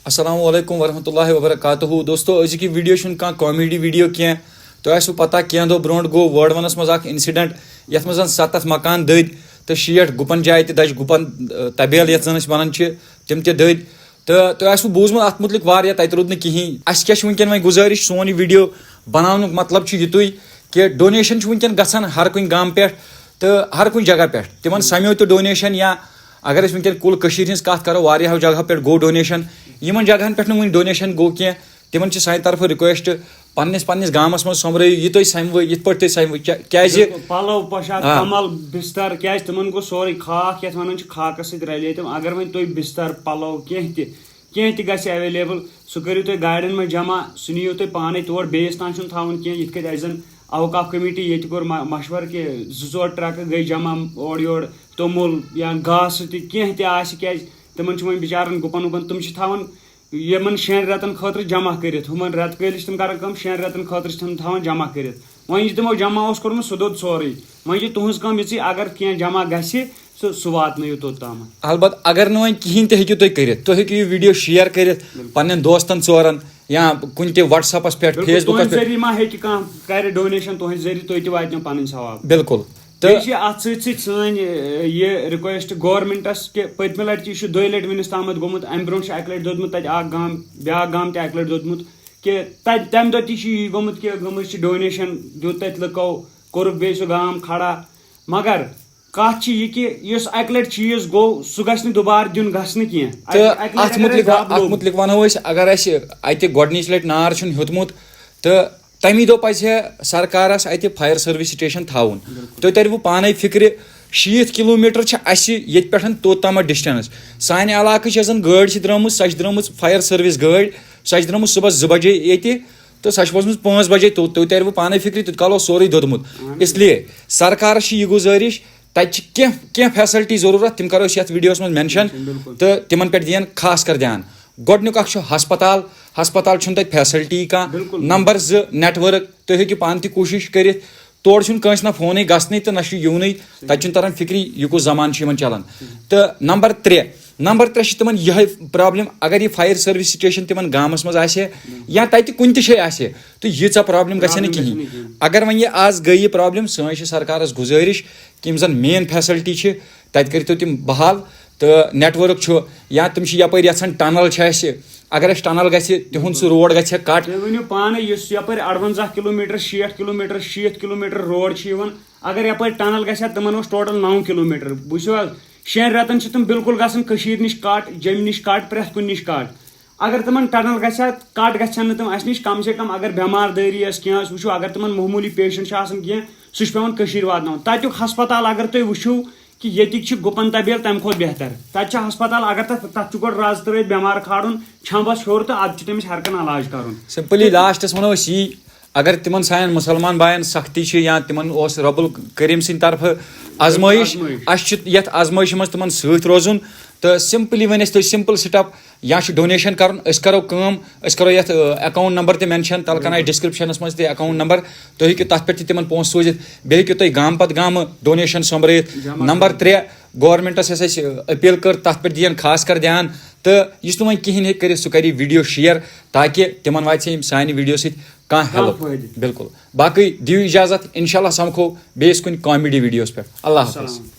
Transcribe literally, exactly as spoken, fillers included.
السلام علیکم ورحمۃ اللہ وبرکاتہ۔ دوستو، أزیُک یہِ ویڈیو چھُنہٕ کانٛہہ کامیڈی ویڈیو کینٛہہ۔ تۄہہِ آسِوٕ پتہ، کینٛہہ دۄہ برونٛٹھ گوٚو وٲڈوَنَس منٛز اکھ انسیڈنٹ، یَتھ منٛز زَن ستتھ مکان دٔدۍ تہٕ شیٹھ گُپن جایہِ تہِ دَجہِ، گُپن، آ، طبیل یَتھ زَن أسۍ وَنان چھِ، تِم تہِ دٔدۍ۔ تہٕ تۄہہِ آسِوٕ بوٗزمُت اَتھ مُتعلِق واریاہ، تَتہِ روٗد نہٕ کِہیٖنۍ۔ اَسہِ کیٛاہ چھِ وٕنکیٚن وۄنۍ گُزٲرِش، سون یہِ ویڈیو بناونُک مطلب چھُ یِتُے کہِ ڈونیشن چھُ وٕنکیٚن گژھان ہر کُنہِ گامہٕ پٮ۪ٹھ تہٕ ہر کُنہِ جگہ پٮ۪ٹھ۔ تِمن سمیو تہِ ڈونیشن، یا اگر أسۍ وٕنکیٚن کُل کٔشیٖرِ ہٕنٛز کَتھ کَرو، واریاہو جگہو پٮ۪ٹھ گوٚو ڈونیشن۔ یِمن جگہن پٮ۪ٹھ نہٕ وٕنہِ ڈونیشن گوٚو کینٛہہ، تِمن چھِ سانہِ طرفہٕ رِکویسٹ، پننِس پننِس گامس منٛز سۄمبرٲیِو یہِ تُہۍ سموٕ، یِتھ پٲٹھۍ تُہۍ سموٕ۔ کیا-، کیازِ؟ بِلکُل، پلو، پوشاک، آ۔ کمل، بستر، کیازِ تِمن گوٚو سورُے خاک، یتھ ونان چھِ خاکس سۭتۍ رلے تِم۔ اگر وۄنۍ تُہۍ بستر، پلو، کینٛہہ تہِ، کینٛہہ تہِ گژھِ ایویلیبل، سُہ کٔرِو تُہۍ گاڑٮ۪ن منٛز جمع، سُہ نِیِو تُہۍ پانے تور، بیٚیِس تام چھُنہٕ تھاوُن کینٛہہ۔ یِتھ کٔنۍ اَسہِ زَن اوقاف کمیٹی ییٚتہِ کوٚر مَ-، مشورٕ کہِ زٕ ژور ٹرکہٕ گٔے جمع اورٕ یورٕ، توٚمُل یا گاسہٕ تہِ کینٛہہ تہِ آسہِ، کیازِ تِمن چھِ وۄنۍ بِچارن گُپن وُپن، تِم چھِ تھاوان یِمن شٮ۪ن رٮ۪تن خٲطرٕ جمع کٔرِتھ، ہُمن رٮ۪تہٕ کٲلِس چھِ تِم کران کٲم، شٮ۪ن رٮ۪تن خٲطرٕ چھِ تِم تھاوان جمع کٔرِتھ۔ وۄنۍ یہِ تِمو جمع اوس کوٚرمُت، سُہ دوٚد سورُے۔ وۄنۍ چھِ تُہنٛز کٲم یِژٕے، اگر کینٛہہ جمع گژھِ، سُہ، سُہ واتنٲیِو توٚت تامَتھ۔ البتہ اگر نہٕ وۄنۍ کِہیٖنۍ تہِ ہیٚکِو تُہۍ کٔرِتھ، تُہۍ ہیٚکِو یہِ ویڈیو شیئر کٔرِتھ پننٮ۪ن دوستن ژورن یا کُنہِ تہِ WhatsApp-س پٮ۪ٹھ، بِلکُل، Facebook-س تُہنٛدِ پٮ۪ٹھ۔ ذٔریعہٕ ما ہیٚکہِ کانٛہہ کرِ ڈونیشن تُہنٛدِ ذٔریعہٕ، تُہۍ تہِ واتنٲیِو پنٕنۍ ثواب۔ بِلکُل۔ تہٕ بیٚیہِ چھِ اَتھ سۭتۍ سۭتۍ سٲنۍ، اے، یہِ رِکویسٹ گورمنٹس کہِ پٔتمہِ لٹہِ تہِ چھُ دۄیہِ لٹہِ وٕنِس تامَتھ گوٚمُت، اَمہِ برونٛٹھ چھُ اَکہِ لٹہِ دوٚدمُت تَتہِ اَکھ گام، بیٛاکھ گام تہِ اَکہِ لٹہِ دوٚدمُت، کہِ تَتہِ، تَمہِ دۄہ تہِ چھُ یی گوٚمُت کہِ گٔمٕژ چھِ ڈونیشن، دیُت تَتہِ لُکو، کوٚرُکھ بیٚیہِ سُہ گام کھڑا۔ مگر کتھ چھِ یہِ کہِ یُس اکہِ لٹہِ چیٖز گوٚو، سُہ گژھِ نہٕ دُبارٕ دیُن گژھنہٕ کینٛہہ۔ تہٕ اکہِ، اکہِ لٹہِ اتھ اگر مُتعلِق اَسہِ ون-، دب اتھ لوٚگ۔ مُتعلِق ونو أسۍ، اگر اَسہِ اتہِ گۄڈٕنِچ لٹہِ نار چھُنہٕ ہیوٚتمُت، تہٕ تمی دۄہ پزِ ہے سرکارس اتہِ فایر سروس سٹیشن تھاوُن۔ تُہۍ ترِوٕ پانے فکرِ، شیٖتھ کلوٗمیٹر چھِ اَسہِ ییٚتہِ پٮ۪ٹھ توٚت تامتھ ڈسٹینس۔ سانہِ علاقٕچ یۄس زن گٲڑۍ چھِ درٲمٕژ، سۄ چھِ درٲمٕژ فایر سروس گٲڑۍ، سۄ چھِ درٲمٕژ صُبحس زٕ بجے ییٚتہِ، تہٕ سۄ چھِ وٲژمٕژ پانٛژھ بجے توٚت۔ تُہۍ ترِوٕ پانے فکرِ، تیوٗت کال اوس سورُے دوٚدمُت۔ اہن۔ اس لیے سرکارس چھِ یہِ گُزٲرِش، تَتہِ چھِ کینٛہہ، کینٛہہ فیسلٹی ضروٗرت، تِم کرو أسۍ یَتھ ویڈیوَس منٛز مینشن۔ بِلکُل۔ تہٕ تِمن پٮ۪ٹھ دِیَن خاص کر دھیان۔ گۄڈٕنیُک اکھ چھُ ہسپتال، ہسپتال چھُنہٕ تَتہِ فیسلٹی کانٛہہ۔ بِلکُل۔ نمبر زٕ، نیٹ ؤرک، تُہۍ ہیٚکِو پانہٕ تہِ کوٗشِش کٔرِتھ۔ تورٕ چھُنہٕ کٲنٛسہِ نہ فونٕے گژھنٕے تہٕ نہ چھُ یِونٕے، تَتہِ چھُنہٕ تران فِکری یہِ کُس زمانہٕ چھُ یِمن چلان۔ تہٕ نمبر ترٛےٚ، نمبر ترٛےٚ چھِ تِمن یِہے پرابلم، اگر یہِ فایر سروس سٹیشن تِمن گامس منٛز آسہِ ہے یا تَتہِ کُنہِ تہِ جایہِ آسہِ ہے، تہٕ ییٖژاہ پرابلم گژھِ ہے نہٕ پرابلم گژھِ کِہینۍ۔ نہٕ کِہینۍ۔ اگر وۄنۍ یہِ آز گٔے یہِ پرابلم، سٲنۍ چھِ سرکارس گُزٲرِش کہِ یِم زن مین فیسلٹی چھِ، تَتہِ کٔرۍتو تِم بحال۔ تہٕ نیٹ ؤرک چھُ، یا تِم چھِ یپٲرۍ یژھان ٹنل چھِ اَسہِ، اگر اَسہِ ٹنل گژھِ، تِہُنٛد سُہ روڈ گژھِ ہے کٹ۔ تُہۍ ؤنِو پانَے، یُس یپٲرۍ اَروَنزاہ کلوٗمیٹر، شیٹھ کلوٗمیٹر، شیٖتھ کلوٗمیٹر روڈ چھِ یِوان، اگر یپٲرۍ ٹنل گژھِ ہا، تِمن اوس ٹوٹل نَو کلوٗمیٹر۔ وٕچھِو حظ، شٮ۪ن رٮ۪تن چھِ تِم بالکل گژھان کٔشیٖرِ نِش کٹ، جیٚمہِ نِش کٹ، پرٛٮ۪تھ کُنہِ نِش کٹ۔ اگر تِمن ٹنل گژھِ ہا، کٹ گژھن نہٕ تِم اَسہِ نِش، کم سے کم اگر بٮ۪مار دٲری آسہِ، کینٛہہ آسہِ، وٕچھِو، اگر تِمن معموٗلی پیشنٹ چھُ آسان کینٛہہ، سُہ چھُ پٮ۪وان کٔشیٖرِ واتناوُن۔ تَتیُک ہسپتال اگر تُہۍ وٕچھِو، کہِ ییٚتِکۍ چھِ گُپن طبیل تَمہِ کھۄتہٕ بہتر۔ تَتہِ چھِ ہسپتال، اگر تَتھ، تَتھ چھُ گۄڈٕ رز ترٲوِتھ بٮ۪مار کھالُن چھمبس ہیوٚر، تہٕ اَدٕ چھُ تٔمِس ہٮ۪رٕ کَن علاج کَرُن۔ سمپلی لاسٹس وَنو أسۍ یی، اگر تِمن سانٮ۪ن مُسلمان باین سختی چھِ یا تِمن اوس رب الکریم سٕنٛدِ طرفہٕ آزمٲیش، آزمٲیش۔ اَسہِ چھُ یَتھ آزمٲیشہِ منٛز تِمن سۭتۍ روزُن۔ تہٕ سمپلی وۄنۍ اَسہِ تُہۍ سمپل سٹپ، یا چھُ ڈونیشن کرُن، أسۍ کرو کٲم، أسۍ کرو یتھ، آ، اکاؤنٹ نمبر تہِ مینشن، تلہٕ کنہٕ آسہِ ڈسکرپشنس منٛز تہِ اکاؤنٹ نمبر، تُہۍ ہیٚکِو تتھ پٮ۪ٹھ تہِ تِمن پونٛسہٕ سوٗزِتھ، بیٚیہِ ہیٚکِو تُہۍ گامہٕ پتہٕ گامہٕ ڈونیشن سۄمبرٲیِتھ۔ جمع نمبر کرُن۔ ترٛےٚ، گورنمنٹس یۄس اَسہِ، آ، اپیل کٔر، تتھ پٮ۪ٹھ دِیِن خاص کر دھیان، تہٕ یُس نہٕ وۄنۍ کِہینۍ ہیٚکہِ کٔرِتھ، سُہ کرِ یہِ ویڈیو شیئر، تاکہِ تِمن واتہِ ہے یِم سانہِ ویڈیو سۭتۍ کانٛہہ کانٛہہ ہیلپ۔ فٲیدٕ۔ بِلکُل۔ باقٕے دِیِو اجازت، انشاءاللہ سمکھو بیٚیِس کُنہِ کامیڈی ویڈیوس پٮ۪ٹھ۔ اللہ حافظ۔ السلام۔